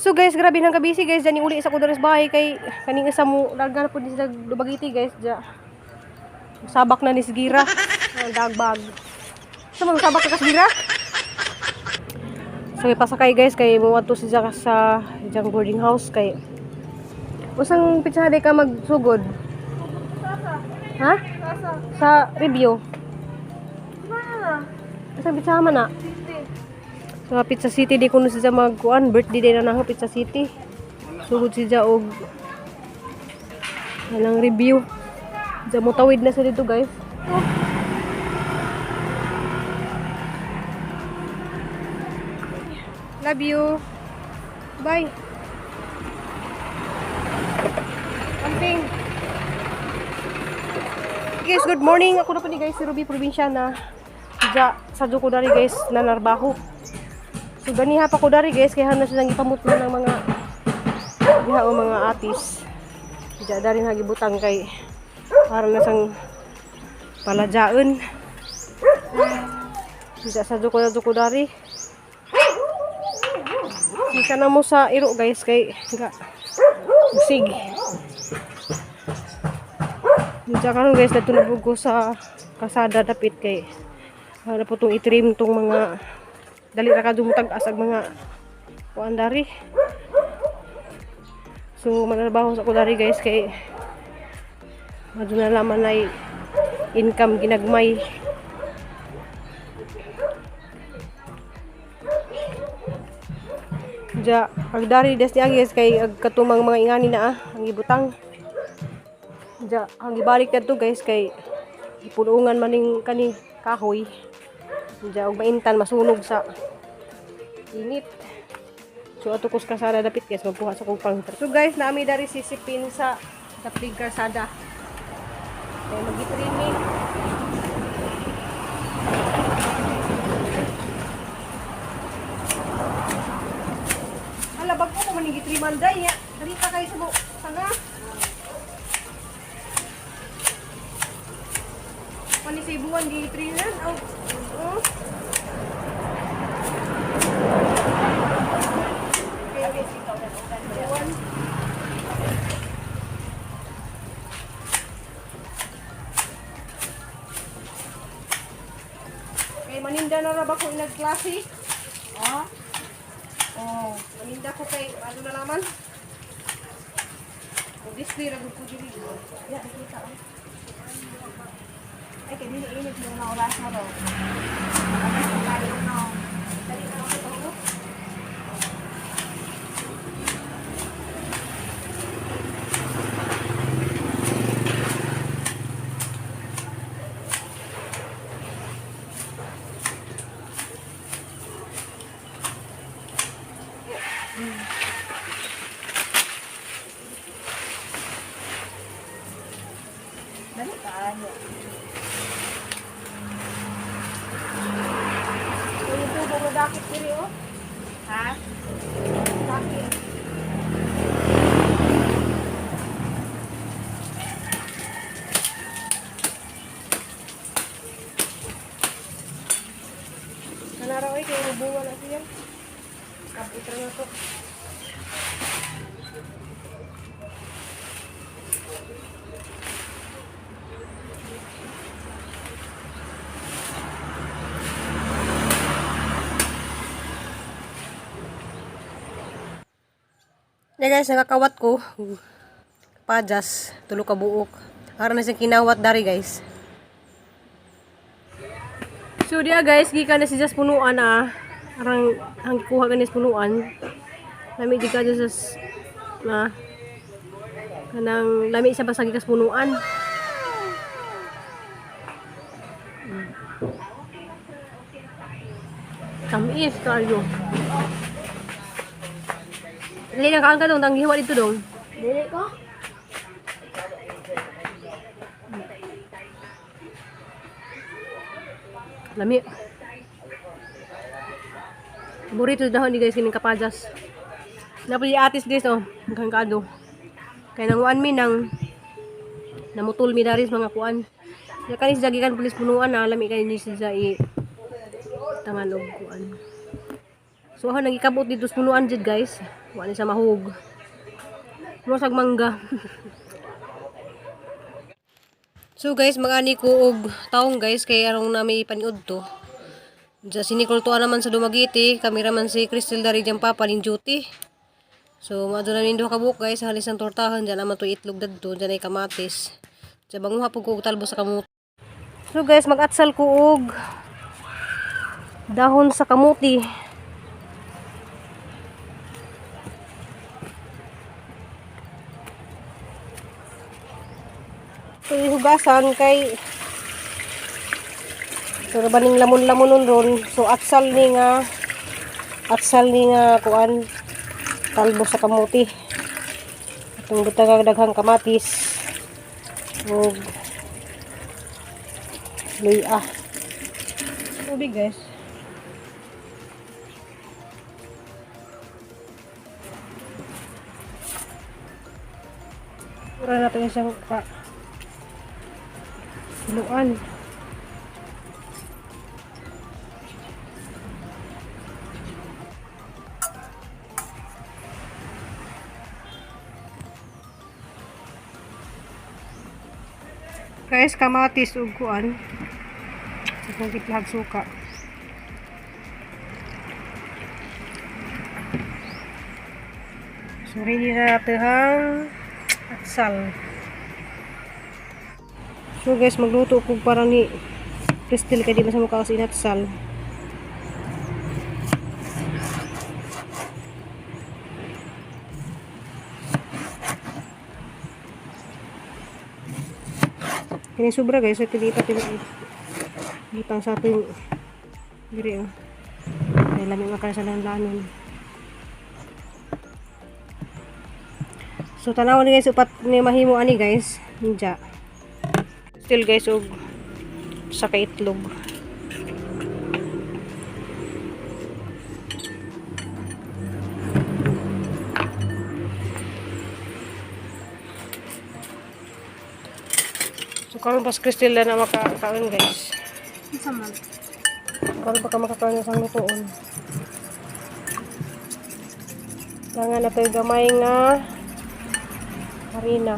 So guys, grabe nang kabisi guys, dyan uli sa ko diri sa bahay kay kaning isa mo larga na pud ni sila Dubagiti guys, dya. Sabak na ni Sigira. Ang dagbag. So mga sabak ka Sigira? So ipasakay guys kay muadto si Jack sa ijang boarding house kay usang pitsaha ka magsugod? Ha? Sa review. Usang pitsaha man na? Sa Pizza City di kuno siya magkuan, birthday day na nako Pizza City. Sugod siya og walang review. Diya mo tawid na sa dito guys. Oh. Love you. Bye. Camping. Guys, good morning. Ako na po ni guys si Ruby Provinciana. Diya sa ko dari guys na narbaho. So ganiha pa ko dari guys kay hana silang gipamutlo ng mga diha o mga atis. Diya dari na gibutang kay para na sang paladyaon. Diya sa ko dari. Sika na mo sa iro guys kay ga usig. Diya karon guys natulog ko sa kasada dapit kay para po tong itrim tong mga dali ra ka dumutag-as ag mga kuan dari. So manarbaho sa ko dari guys kay madto na laman ay income ginagmay. Ja, ag dari des niya guys kay ag katumang mga ingani na ah, ang ibutang. Ja, ang ibalik kadto guys kay ipulungan maning kani kahoy. Ja, og maintan masunog sa init. So ato ko sa kasada dapit guys magkuha sa kong pang. So guys, naami dari sisipin sa dapig kasada. Kay magi-training. Hala, bago ko man gitriman day ya. Dali ta kay sa mo sanga. Pani sa ibuan gitriman. Oh. Oh. Okay, okay, Buwan. Kay maninda na ra ba ko nagklase? Oh? Oh. Maninda ko kay ano na naman? Kung display ra gud ko diri. Ya, nakita oh. Ay, kay dili init mo na oras na ro. Ay, tayo no. Dali na ako to. Dali kaayo. So yung tubo nga dakit diri oh. Ha? Dakit. Kanara oy kay bunga na siya. Kapit ra na to. Yeah guys, nakakawat ko. Pajas, tulo ka buok. Ara na siyang kinawat dari guys. So diya guys, gikan na si Jas punuan ah. Arang ang gikuha ganis punuan. Lami di ka sa na kanang lami siya basta gikas punuan. Tamis kayo. Dili na kaan ka dong, tanggiwa dito dong. Dili ko. Lami. Paborito dahon ni guys kining kapajas. Napili atis guys oh, hanggang kado. Kay nanguan mi nang namutol mi daris mga kuan. Ya kanis jagikan pulis punuan na lami kay ni siya i tangan og kuan. So ako nagikabot dito sa punuan jud, guys. Wa ni sa mahug. Murag mangga. So guys, mag-ani ko og taong, guys, kay arong nami paniud to. Diya si Nicole tuwa naman sa Dumaguete, kami raman si Crystal dari diyang papa ning duty. So maadto na nindo ka buok, guys, halis ang tortahan diyan naman to itlog dadto, diyan ay kamatis. Diyan banguha pud ko og talbo sa kamuti. So guys, mag-atsal ko og dahon sa kamuti. Ito hugasan kay pero baning lamon-lamon nun ron. So atsal ni nga kuan talbo sa kamuti. Atong butang daghang kamatis ug luya. Tubig, guys. Pura natin isang ka kiluan. Guys, kamatis ug kuan. Akong giplag suka. So ready na natin ang atsal. So guys, magluto ko para ni Crystal kay di man sa mukha sa inatsal. Kini sobra, guys, sa pilipat yung butang sa ating diri oh. Kay lami man sa lanlanon. So tanaw ni guys, upat ni mahimo ani, guys. Ninja. Still guys, og sa ka itlog. So karon pas Crystal na makakaon, guys. Isa man. Karon pa ka makakaon sa lutoon. Kailangan na tayo gamay nga harina.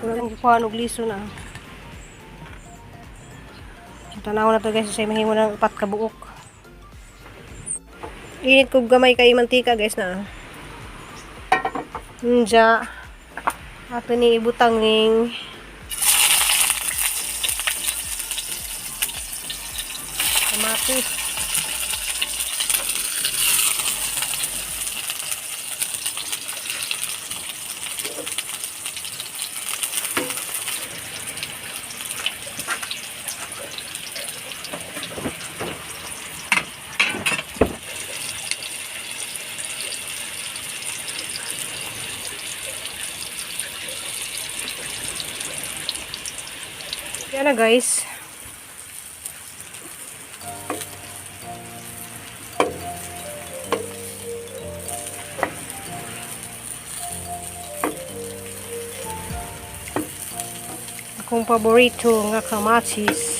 Wala nang kukuha og liso na. So, tanaw na to, guys, sa mahimo ng upat ka buok. Init ko gamay kay mantika, guys, na. Nja. Ato ni ibutang ning kamatis. Yan na, guys. Akong paborito nga kamatis.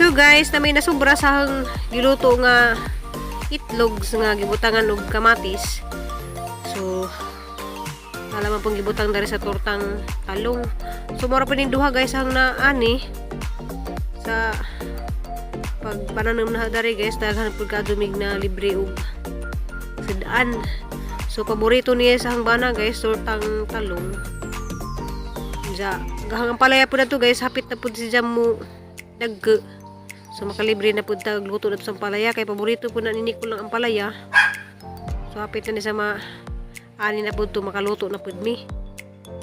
So guys, na may nasubra sa ang giluto nga itlog nga gibutangan og kamatis. So alam pong gibutang dari sa tortang talong. So mura pa ning duha, guys, ang naani sa pagpananom na dari, guys, daghan pud kadumig na libre og sud-an. So paborito niya sa hangbana, guys, tortang talong. Ja, gahang ang palaya po na to, guys, hapit na pud si jam mo dagko. So makalibre na pud ta luto na to sa ampalaya kay paborito po na ni Nicole ang ampalaya. So hapit na ni sa ma ani na pud to makaluto na pud mi.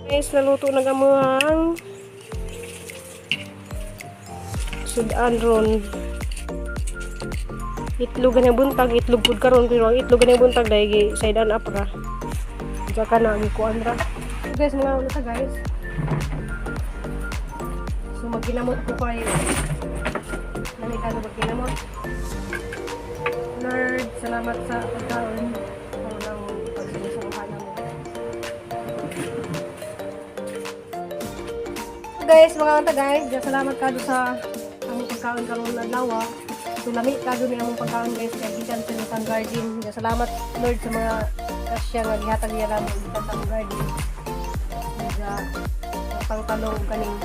Guys, naluto na ang among Sudan ron. Itlog ganang buntag, itlog pud karon, pero ang itlog ganang buntag dahil gi side up ra. Diya ka na gikuan ra. So guys, mga ano ta, guys. So magginamot ko kay nami kano magginamot. Lord, salamat sa pagkaon. Karon ang pagsinusuruhan mo. So guys, mga anta guys, diya salamat kado sa among pagkaon karon adlaw. So lami kado ni among pagkaon, guys, kay gikan sa Lutan Garden. Diya salamat, Lord, sa mga kasya nga gihatag niya namo gikan sa among garden. Diya pangtalong kaning.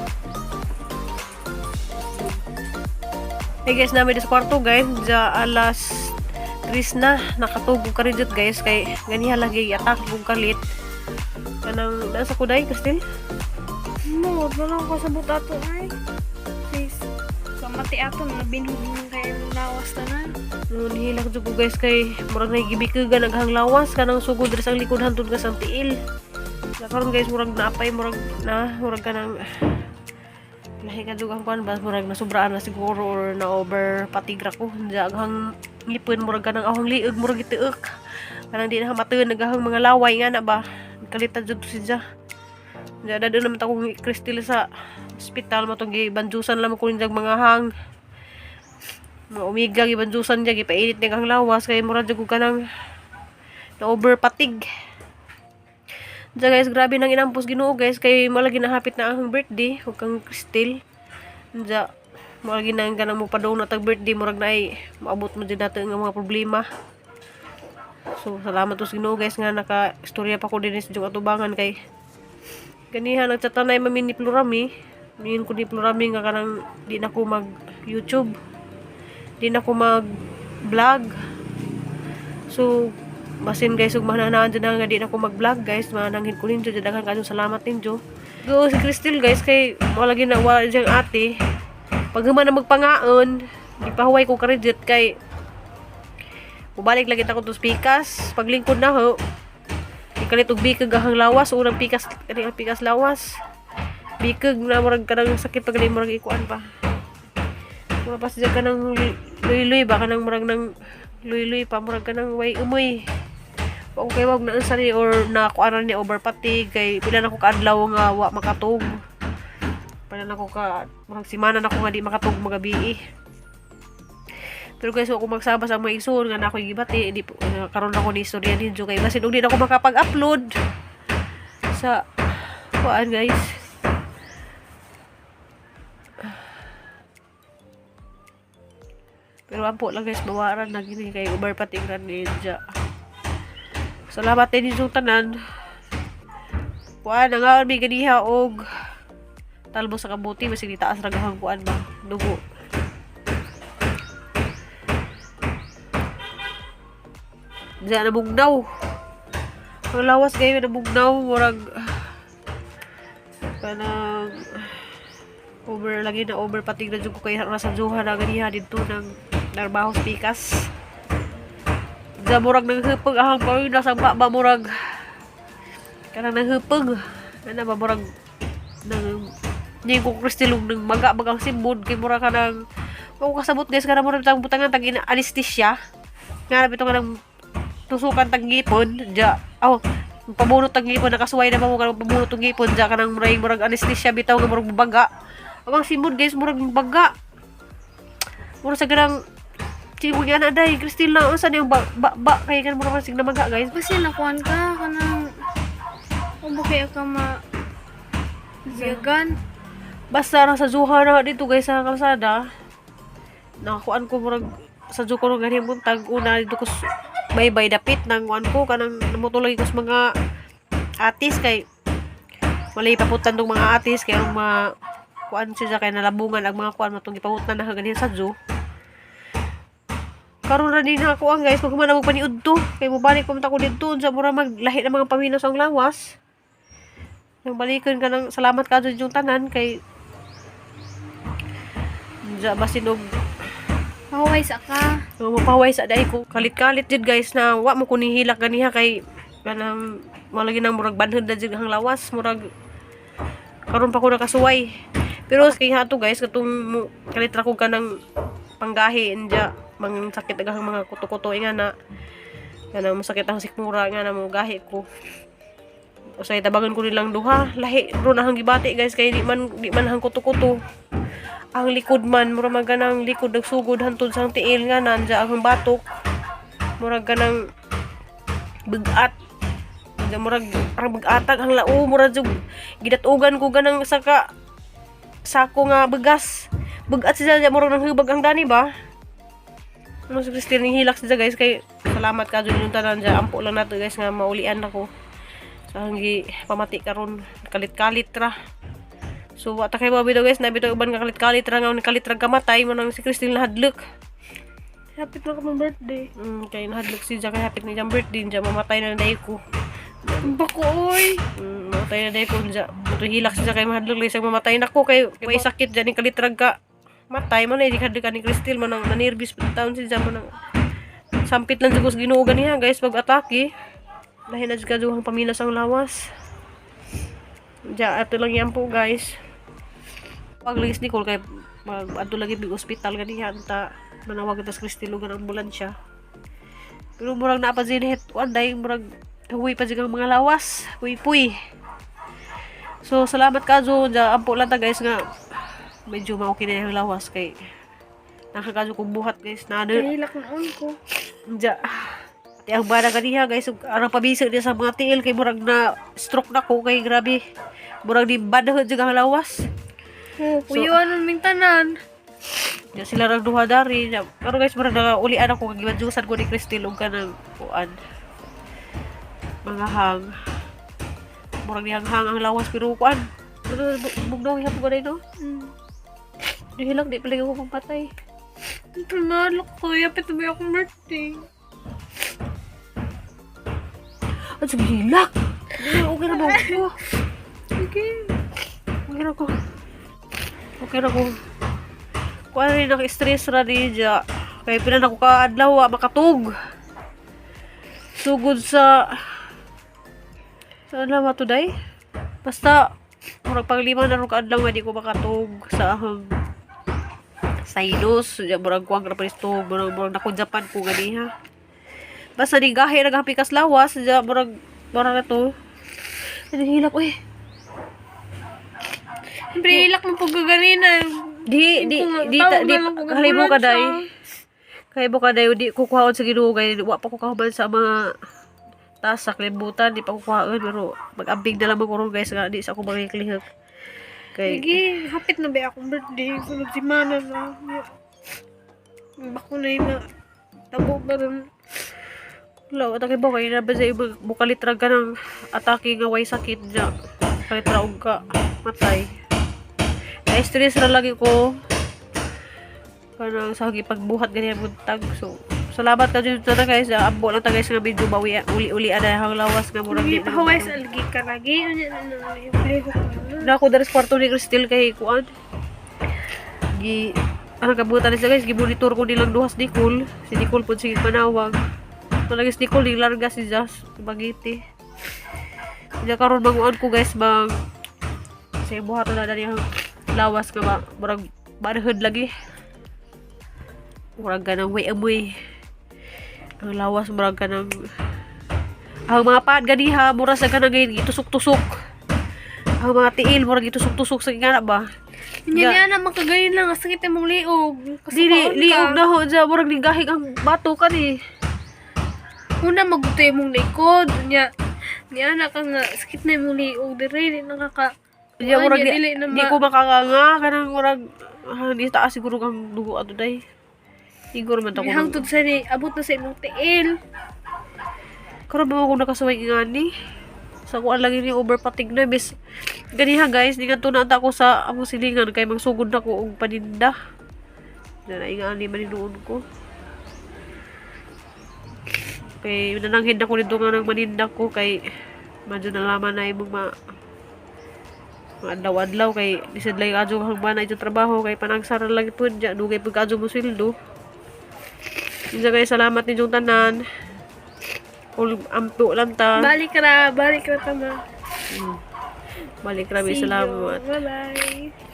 Hey guys, namin sa kwarto, guys, diya alas 3 na nakatugog ka rin dyan, guys, kay ganiha lagi attack kog kalit. Kanang nasa kuday, Christine? No, wala ko kasabot ato ay. Please. Kamati ato na binhog mo kay lawas tanan. No, nihilak jud ko, guys, kay murag nagibikugan naghang lawas kanang sugod diri sa likod hantod ka sa tiil. Na karon, guys, murag naapay, murag na murag kanang lahi ka jud ang kuan ba, murag nasubraan na siguro or na over patigra ko. Aghang ngipon, murag kanang ahong liog murag gitiok. Kanang di na matun nagahang mga laway nga na ba. Kalitan jud to siya. Diya dadon naman akong Cristel sa ospital matong gibanjusan lamang ko niyang mga hang mga omiga, gibanjusan niya, gipainit niya ang lawas kay murag jud ko kanang na over patig. Diya guys, grabe nang inampos Ginoo, guys, kay malagi nahapit na ang birthday ug kang Cristel. Diya malagi na ang kanang mo padung na tag birthday, murag na ay maabot mo jud nato nga mga problema. So salamat to sa Ginoo, guys, nga naka istorya pa ko dinhi sa Jung atubangan kay ganiha nagchatanay mami ni Plurami. Miin ko ni Plurami nga kanang di na ko mag YouTube, di na ko mag vlog. So basin, guys, ug mananaan dyan na nga di na ko mag vlog, guys, mananghin ko ninyo dyan. Daghan kayo, salamat ninyo. Go si Cristel, guys, kay wala gina wala diyang ate pag human na magpangaon, di pahuway ko karidit kay mubalik lagi ta ko to pikas paglingkod na ho. Ikalit og bikag ahang lawas unang pikas kani ang pikas lawas bikag na murag kanang sakit pag murag ikuan pa. Murag pa siya kanang luy-luy ba, kanang murag nang luy-luy pa, murag kanang way umoy. Wa ko kay wag na unsa ni or na kuan ni over fatigue kay pila na ko kaadlaw nga wa makatug. Pila na ko ka murag simana na ko nga di makatug magabi. Pero guys, ako magsaba sa mga igsoon nga na ako'y gibati, di po, karon ako ni istorya ninyo kay basin og di na ako makapag-upload sa kuan, guys. Pero ampo lang, guys, bawaran na gini kay over fatigue ra ninja. Salamat din ninyong tanan. Kuan nangaon mi ganiha og talbo sa kabuti basig taas ra gahang kuan ba dugo. Diyan nabugnaw. Ang lawas kayo nabugnaw, murag kanang over lagi na over patig na jud ko kay ra sa juha na ganiha didto nang narbaho sa pikas. Diyan murag nanghupag ahang pawin nasa ba ba murag kanang nanghupag. Ana ba murag nang ni ko kristilog nang maga bagang simbod kay murag kanang ako kasabot, guys, kanang murag tang butangan tag anesthesia. Nga bitaw kanang tusukan tag ngipon diya. Oh, pabunot tag ngipon, nakasuway na ba mo kanang pabunot tag ngipon diya kanang murag murag anesthesia bitaw nga murag baga. Ang simbod, guys, murag baga. Murag sa ganang Sige ko na day, Christine lang unsa niyang ba, ba, ba kay kan murag sig namaga, guys. Basta nakuan ka kanang ubo kaya ka ma ziyagan. Basta ra sa zuha na dito, guys, sa kalsada. Nakakuan ko murag sa zuko ro gani buntag una dito ko bye-bye dapit nang kuan ko kanang namutulog ko sa mga atis kay walay paputan tong mga atis kay ang mga kuan siya kay nalabungan ang mga kuan matong gipahutan na ganihan sa zoo. Karon ra din ako ang guys pag human na magpaniud to kay mobalik pa man ta ko didto unsa mura maglahi na mga paminaw sa ang lawas. Nang balikan ka ng salamat ka yung tanan kay Diya basin og Pahuway sa ka. Mapahuway sa dai ko. Kalit-kalit jud, guys, na wa mo ko nihilak ganiha kay kanang malagi nang murag banhod na jud ang lawas, murag karon pa ko nakasuway. Pero kay hato guys, katong kalitra ko kanang panggahi inja mang sakit agahang mga kuto-kuto nga na kanang masakit ang sikmura nga na mo gahi ko. Usay tabangan ko nilang duha, lahi ro na hang gibati guys kay di man hang kuto-kuto. Ang likod man mura man ganang likod nagsugod hantod sa tiil nga nanja ang batok. Murag ganang bugat. Anja murag parang bugatag ang lao, murag jud gidatugan ko ganang saka sako nga bugas. Bugat siya murag nang hubag ang dani ba? Ano si Christine hilak siya guys kay salamat ka jud yung tanan dyan. Ampo lang nato guys nga maulian ako. So hanggi pamati karon kalit-kalit ra. So wa ta kay bitaw guys, na bitaw uban nga kalit-kalit ra nga kalit ra kamatay mo nang si Christine nahadlok. Hapit na ka mong birthday. Kay nahadlok siya kay hapit ni jang birthday dyan mamatay na day ko. Bako, oy. Mamatay na day ko dyan. Muto hilak siya kay mahadlok lang siyang mamatay nako kay may sakit dyan ni kalitrag ka. Matay man na di kadlok ni Christine man ang nanervous pa taon siya man ang sampit lang sa Ginoo ganiha guys pag atake. Lahi na jud ang pamilas ang lawas. Diya ato lang yan po guys. Pagligis ni Nicole kay mag adto lagi big ospital ganiha ta manawag ta sa Christine lugar ambulansya. Pero murag naa pa din hit kuan day murag huwi pa jud ang mga lawas. Puy-puy. So salamat ka Jo, ja ampo lang ta guys nga medyo ma-okay na yung lawas kay nakakadyo kong buhat guys na ano Nahilak na on ko. ja. Ati ang bana ganiha guys, ug arang pabisig niya sa mga tiil kay murag na stroke na ko kay grabe. Murag di badahod jud ang lawas. Oh, kuyuan so, ming tanan. Ya sila rang duha dari. Ya, pero guys, murag na ulian ako kay gibadyusan ko ni Christine og kanang kuan. Mga hang. Murag nihanghang ang lawas pero kuan. Pero bugnaw ihap ko no. Di hilak di pala ko pagpatay. Pinalok ko. Yapit na ba akong birthday? At sige hilak. Di okay na ba ako? Okay. Okay na ko. Okay na ko. Kuan rin naka-stress ra di dya. Kay pila na ko kaadlaw wa makatug. Sugod sa adlaw ba today? Basta murag panglima na ro kaadlaw nga di ko makatug sa ahong sinus. Dya, murag kuwang ra pa murag murag nako Japan ko ganiha. Basta di gahi naghapikas lawas, dya, murag murag na to. Ay, hilak uy. Siyempre, hilak mo pagkaganina. Di di di ta, di kahimo ka day. Kahimo ka day di ko kuhaon sa Ginoo kay wa pa ko kahuman sa mga tasak limbutan di pa ko kuhaon pero mag-ambig na lamang ko ron guys nga di sa ako mangiklihok. Kay Sige, hapit na ba akong birthday? Sunod si Mana na. Bako na yun na. Tabo ba rin? Wala, wa ta kay ba kay na ba sa ibang bukalitrag ka ng atake nga way sakit niya. Kalitra og ka matay. Na-stress ra lagi ko kanang sa pagbuhat ganyan buntag. So, salamat ka dyan na guys. Ambo lang ta guys nga medyo bawi uli-uli ana ang lawas nga murag Hindi di pa na. hawaii sa algi ka lagi. Ano yan, ano, yung ko na. Na ako daris kwarto ni Cristel kay kuan. Gi ano kabutan nila guys, gimonitor ko nilang duhas Nicole. Si Nicole pud sige manawag. Malagi si Nicole ning larga si Jas bagiti. Hindi karon manguan ko guys bang sa buhaton na dali ang lawas nga ba murag barhod lagi. Murag ganang way amoy. Ang lawas murag kanang ang mga paad ganiha mura sa kanang gitusok-tusok. Ang mga tiil murag gitusok-tusok sa ngana ba. Hindi niya na makagayon lang. Ang sakit mong liog. Dili Kasukaon liog ka. na ho dya murag nigahig ang bato kani. Una, maguto yung mong likod. Niya, niya na ka nga, sakit na yung liog. Dire, di nakaka... Diya Kuan murag niya, di, dili na di ko makanganga kanang murag di taas siguro kang dugo ato day. Siguro man ta ko. Hangtod sa ni, abot na sa imong tiil. Karon ba ako nakasuway ngani? Sa kuan lagi ni overpatig na bis ganiha guys, di kadto na ata ako sa among silingan kay magsugod na ko og paninda. Na ingani man hinuon ko. Kay nananghid na ko nito nga nang maninda ko kay medyo nalaman na imong ma mga adlaw-adlaw kay bisan lang adyo ang bana ito trabaho kay panagsara lang pud diya dugay pud kadyo mo sweldo. Diya guys, salamat ninyong tanan. Ul ampo lang ta. Balik ra tama. Balik rabi, See you. salamat. Bye-bye.